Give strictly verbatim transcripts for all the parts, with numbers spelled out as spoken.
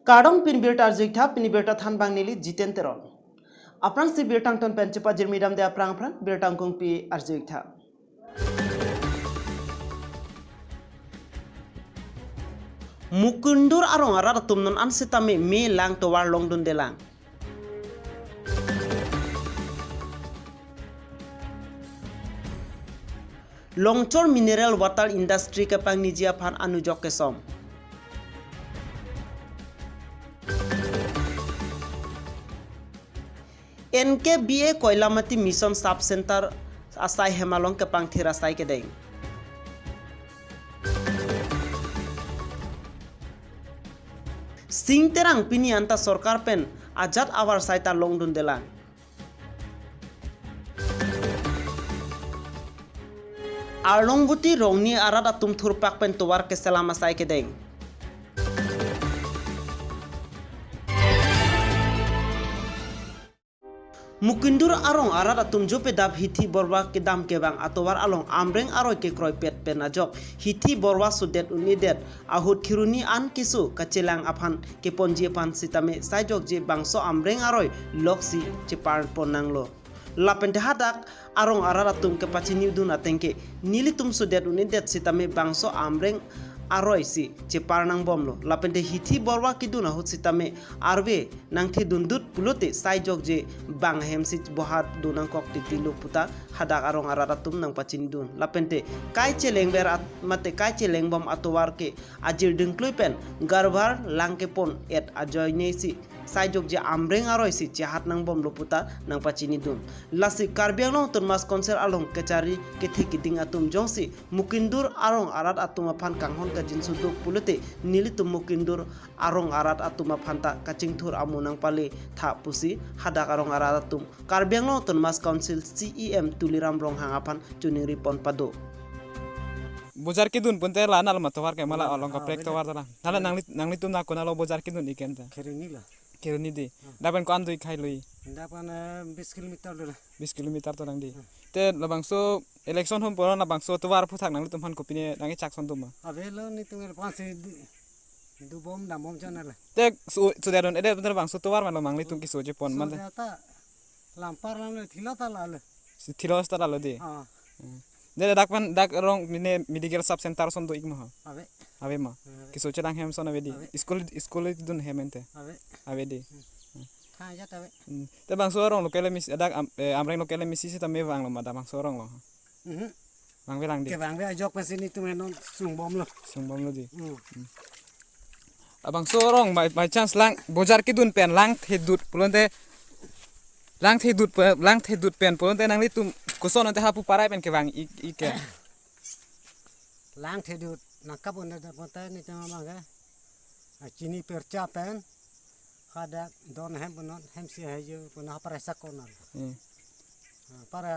Kardom, pini birta arju-ik tha, pini birta thanbang neli Jiten Teron. Aphrangsi birta angton pen chepajirmi damde aphrang aphrang birta angkungpi arju-ik tha. Mukindur arong arat atum non an sitame me lang tovar longdundelang. Longchor Mineral Water Industry kepangniji aphan anujok kesom. N K B A Koilamati Mission Sub Center asai hem along kepangthir asai kedeng. Sing Terang pini anta sorkar pen ajat avar saita longdundelang. Arlongvoti Rongni arat atum thurpak pen tovar keselam asai kedeng. Mukindur arong arat atum jopedap hithi borwa kedam kevang atovar along amreng aroi kekroipet pen ajok hithi borwa sodet un-edet ahut khiruni an keso kachelang aphan keponji aphan sitame saijokje bangso amreng aroi loksi cheparpon nanglo. Lapente hadak arong arat atum kepachinidun atengke nelitum sodet un-edet sitame bangso amreng aroi si chepar nangbomlo. Lapente hithi borwa kedun ahut sitame arve nangthedundut pulote saijokje bang hem si bohat dun nangkok titilo puta hadak arong arat atum nangpachinidun. Lapente kai chelengver at-, mate kai chelengbom atovar ke ajir dingklui pen garvar lang kepon-et ajoine si saijokje amreng aroi si chehat nangbomlo puta nangpachinidun. Lasi Karbi Anglong Autonomous Council along kechari kethe keding atum jongsi Mukindur arong arat atum aphan kanghon kajinso do pulote nelitum Mukindur arong arat atum aphan ta kachingthur amo nangpale tha pusi hadak arong arat atum Karbi Anglong Autonomous Council C E M Tuliram Ronghang aphan choningri pon pado. Bojar kedun pon te la nal ma tovar ke mala. La, along ah, kaprek beda. Tovar ta la. Nala nangli, nanglitum na konalo bojar kedun-ik ke anta? Kheroni la. Kheroni di. Hmm. Dak pen ko-an do-ik hai lui? Dak pen, eh, bis kilometer do la. Bis kilometer do nang di. Hmm. Te labangso election hum poro labangso tovar aphuthak nanglitum aphan kopine nangkechak son do ma? Avelo, netum aphan si du-, dubom dambom chonale. Te su-, sudah don ede bener bangso tovar ma lo nanglitum keso chepon ma te? Sudah ta lampar lam le thilo ta la le. Si thilo ta la lo di. Ah. Hmm. Dere dak pen dak rong mine medical sub center son do-ik ma ha? Ave. Ave ma. Ave. Keso chelang hem son ave di. Ave. School, school dun hem ente. Ave. Ave di. Hmm. Hmm. Tha ja ta ave. Hmm. Te bangso arong lo ke le misi dak am-, eh, amreng lo ke le misi sitame vanglo ma dak bangso arong lo. Mhm. Vangvelang di. Kevangve ajok pensi netum non sungbomlo. Sungbomlo di. Hmm. Hmm. Labangso arong by, by chance lang bojar kedun pen lang thedut pulote lang thedut pe-, lang thedut pen pulote nanglitum koson ante hapu parai pen kevang-ik, ik ke? Lang thedut nangkap unda da ponta netum abang ke. Ah, chini percha pen. Hadak don hem punon, hem si hayu punon haparai sakon al. Hmm. Ah, para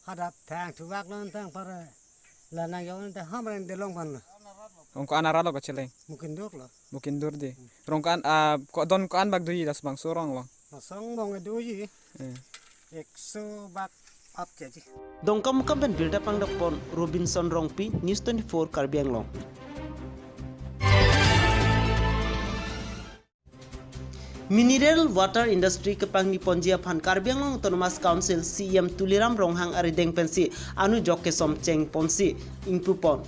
hadak thang thuvak lon thang para lanang yon ta hamren delong pan lo. Rong ko-an arat lo kacheleng? Mukindur lo. Mukindur di. Hmm. Rong ko-an, ah, ko don ko-an bak doji das bangso arong lo? Asong bong doji. Hmm. Ekso bak ap chaji. Dongkamukam pen birta pangdok pon Robinson Rongpi, News twenty-four Karbi Anglong. Mineral Water Industry kepangni ponji aphan Karbi Anglong Autonomous Council C E M Tuliram Ronghang arideng pensi anujok kesom cheng ponsi ingpu pon.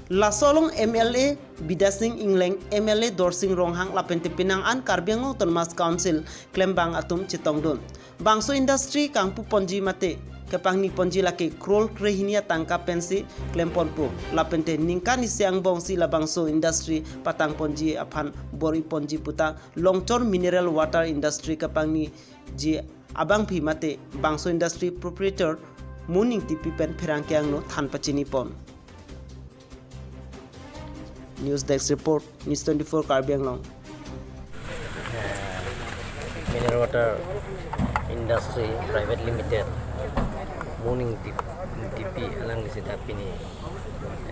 Laso along M L A Bidya Sing Engleng, M L A Dorsing Ronghang lapente penang an Karbi Anglong Autonomous Council klembang atum chetongdun. Bangso industry kangpu ponji mate kepangni ponji lake crore krehini atangka pensi klempon pu. Lapente ningkan isi angbong si labangso industry patang ponji aphan bor-i ponji puta Longchor Mineral Water Industry kepangniji abangpi mate bangso industry proprietor Moon Ingtipi pen pherangke angno than pachini pon. News Desk Report, News twenty-four Karbi Anglong. Eh, Mineral Water Industry Private Limited, Moon Ingtip-, Ingtipi alangli seta pini,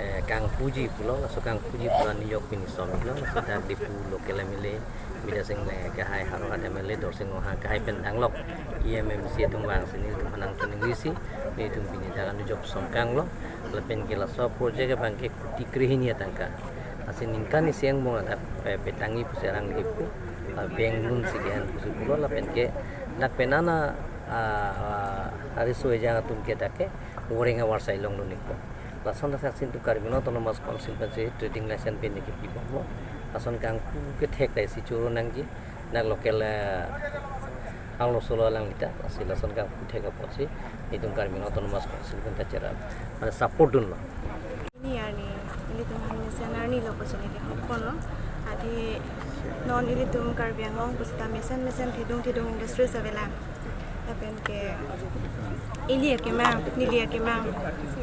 eh, kangpuji pulo, laso kangpuji pulo anujok pini som iklo, laso dak Diphu local M L A, Bidya Sing Engleng akehai, Howraghat M L A Dorsing Ronghang akehai pen danglok E M M C atum vangsi netum aphan nangchiningri si, netum pini dak anujok som kanglo, lapen ke laso project abang ke kuti krehini atangka. Lasi ningkan isi angbong adak, eh, petangji pusi arang kipu, ah, bengdun si kehan pusi pulo lapen ke dak penang a, ah, ah, ariso ejang atum ke dak ke goreng avarsai longdun ikpo. Lason dak saksi tu Karbi Anglong Autonomous Council pensi trading license pen ke pibomlo. Lason kangpu kethek ta isi choro nangji. Dak local, eh, anglo solo alanglita, lasi lason kangpu thek apotsi itum Karbi Anglong Autonomous Council pen ta cherap, mane support dunlo. Pini arni, ilitum aphan mesen arnilo pusi neli hokponlo. Athe non ilitum Karbi Anglong pusita mesen mesen thedung thedung industries avelang. Lapen ke ili akemang, neli akemang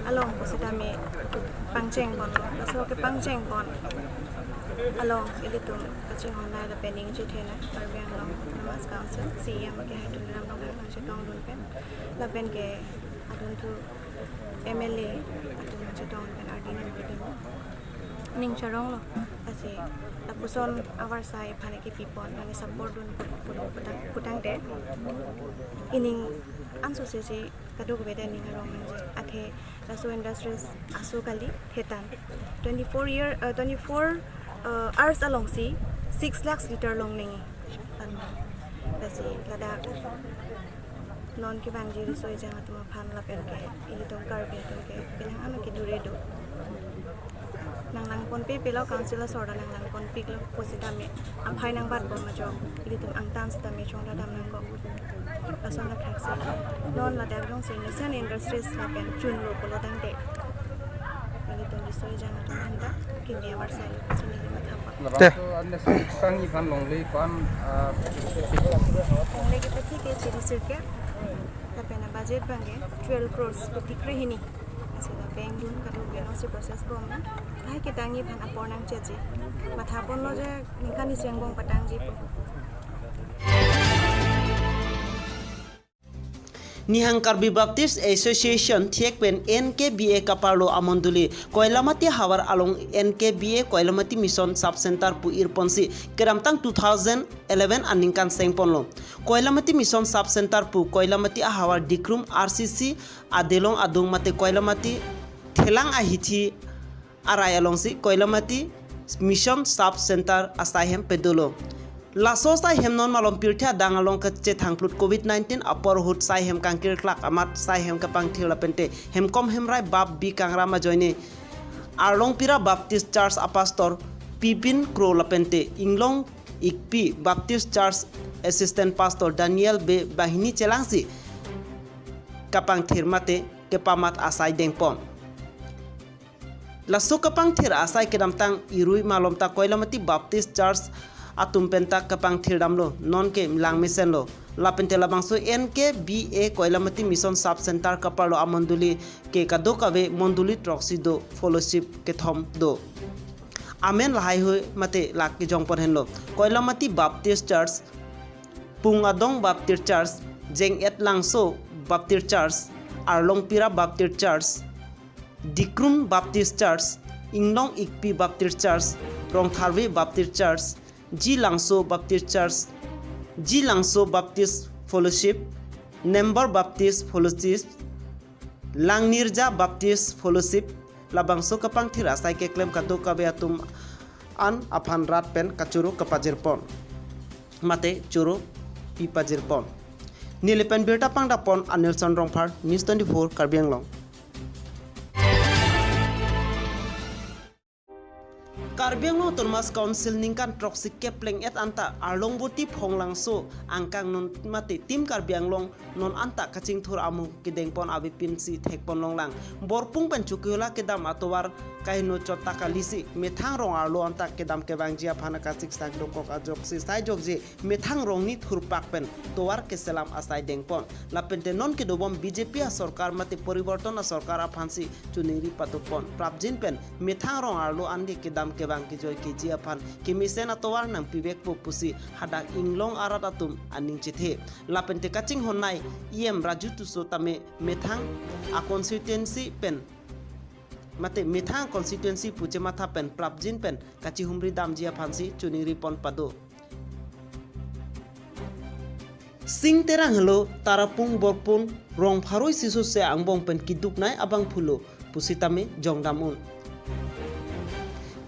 along pusitame pangchengponlo. Laso kepangchengpon along ilitum kachinghon nai lapen ning chethenei Karbi Anglong Autonomous Council, C E M ke hai Tuliram Ronghang nangchetongdun pen, lapen ke adunthu M L A atum nangchetong pen ardi nangpidun. Ning charonglo, lasi lapuson avarsai aphan kepipon, mane support dun pu-, pu-, putang, putangte ining ansose si kadokave ta ning arong nangji. Athe laso industries aso kali hetan. Twenty-four year, uh, twenty-four, uh, hours alongsi six lakhs liter long nangji. Ano, lasi ladak non kevangji riso ejang atum aphan lapen ke ilitum Karbi atum ke penang ano kedure do. Nanglangponpe pelo council asor ta nanglangponpiklo pusitame amphai nangbatbom ajo ilitum angtan sitame chongdadam nangkok. Lason athaksi non ladak jongsi mesen industries lapen chunlo pulo tangte ilitum riso ejang atum aphan ta keme avarsai pusi neli mathapon. Te. Laso an sangni aphan longle ko-an, ah, longle kepathi ke chiri sirkep. Lapen a budget abang ke twelve crores, koti krehini. Lasi labangdun kadokave alongsi process bomnang. Lahai ketangji aphan apor nangchetji. Mathaponlo je ningkan isi angbong patangji pu. Nihang Karbi Baptist Association thek pen N K B A kaparlo amondoli Koilamati havar along N K B A Koilamati Mission Sub Center pu irponsi kedamtang two thousand eleven aningkan sengponlo. Koilamati Mission Sub Center pu Koilamati ahavar Dikrum R C C adelong adung mate Koilamati thelang ahithi arai alongsi Koilamati Mission Sub Center asai hem pedolo. Laso asai hem non malom pirthe adang along kachethangplut covid nineteen apor ahut sai hem kangkirklak amat sai hem kepangthir lapente hemkom hemrai bap bi kangram ajoine Arlongpira Baptist Church apastor Pipin Kro lapente Inglong Ikpi Baptist Church Assistant Pastor Daniel Bey banghini chelangsi kapangthir mate kepamat asai dengpon. Laso kapangthir asai kedamtang irui malom ta Koilamati Baptist Church atum penta kapangthir damlo, nonke langmesenlo. Lapente labangso N K B A Koilamati Mission Sub Center kaparlo amondoli ke kadokave mondoli throksi do, fellowship kethom do. Amen lahaihui mate lake jongpon henlo. Koilamati Baptist Church, Pungadong Baptist Church, Jeng-et Langso Baptist Church, Arlongpira Baptist Church, Dikrum Baptist Church, Inglong Ikpi Baptist Church, Rongtharve Baptist Church, G Langso Baptist Church, G Langso Baptist Fellowship, Nembor Baptist Fellowship, Langnirja Baptist Fellowship, labangso kapangthir asai keklem kadokave atum an aphan rat pen kachoro kapajirpon. Mate choro pipajirpon. Neli pen birta pangdapon Anilson Rongphar, News twenty-four Karbi Anglong. Karbi Anglong Autonomous Council ningkan throksi kep pleng-et anta Arlongboti Phonglangso angkang non mate Team Karbi Anglong non anta kachingthur amo kedengpon avepinsi thekpon longlang. Borpung pen Chokihola kedam atovar kaheno chot ta kalisi, methang rong arlo anta kedam kevangji aphan kachingsak dokok ajoksi sai jokje methang rongni thurpak pen tovar keselam asai dengpon. Lapente non kedobom B J P asorkar mate poriborton asorkar aphansi choningri padopon. Prapjin pen methang rong arlo anke kedam kevang kejoi keji aphan kemesen atovar nangpivekpo pusi hadak Inglong arat atum aning chethe. Lapente kachinghon nai E M Raju Tisso tame methang a constituency pen mate methang constituency pu chematha pen prapjin pen kachihumri damji aphansi choningripon pado. Sing Terang helo Tarapung Borpung rong pharo isi sose angbong pen keduk nai abangphulo pusitame jongdam un.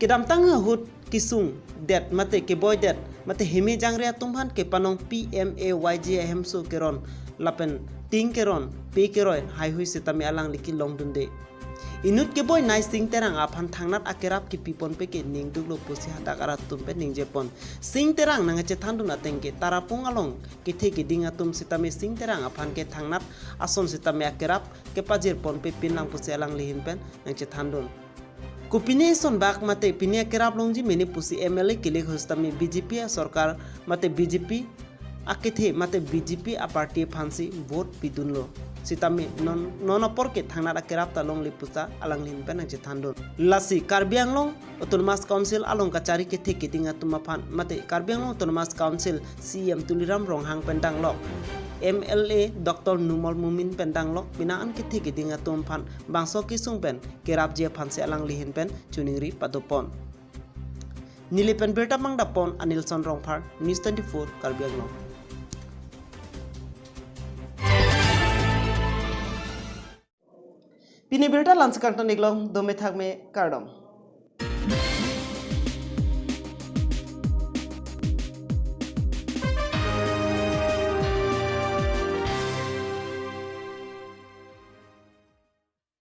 Kedamtang ahut kesung det mate keboi det mate heme jangre atum aphan kepanong P M A Y G ahemso keron lapen ting keron pe keroi haihui sitame alangli kelongdunde. Inut keboi nei Sing Terang aphan thangnat akerap kepi ponpe ke ningduklo pusi hadak arat atum pen ningjepon. Sing Terang nangchethandun ateng ke Tarapung along kethe keding atum sitame Sing Terang aphan ke thangnat ason sitame akerap kepajir ponpe pinlang pusi alangli ahin pen nangchethandun. Kopine asonbak mate pine akerap longji mene pusi M L A kelek ahut sitame B J P asorkar mate B J P akethe mate B J P aparty aphansi vote pidunlo. Sitame non non apor ke thangnat akerap ta longle puta alangli ahin pen nangchethandun. Lasi Karbi Anglong Autonomous Council along kachari kethe keding atum aphan mate Karbi Anglong Autonomous Council C E M Tuliram Ronghang pen danglok, M L A Doctor Numal Momin pen danglok, pina an kethe keding atum aphan bangso kesung pen kerapji aphansi alangli ahin pen choningri padopon. Neli pen birta pangdapon Anilson Rongphar, News twenty-four Karbi Anglong. Pini birta la-ansi kangton-iklong, dome thakme, kardom.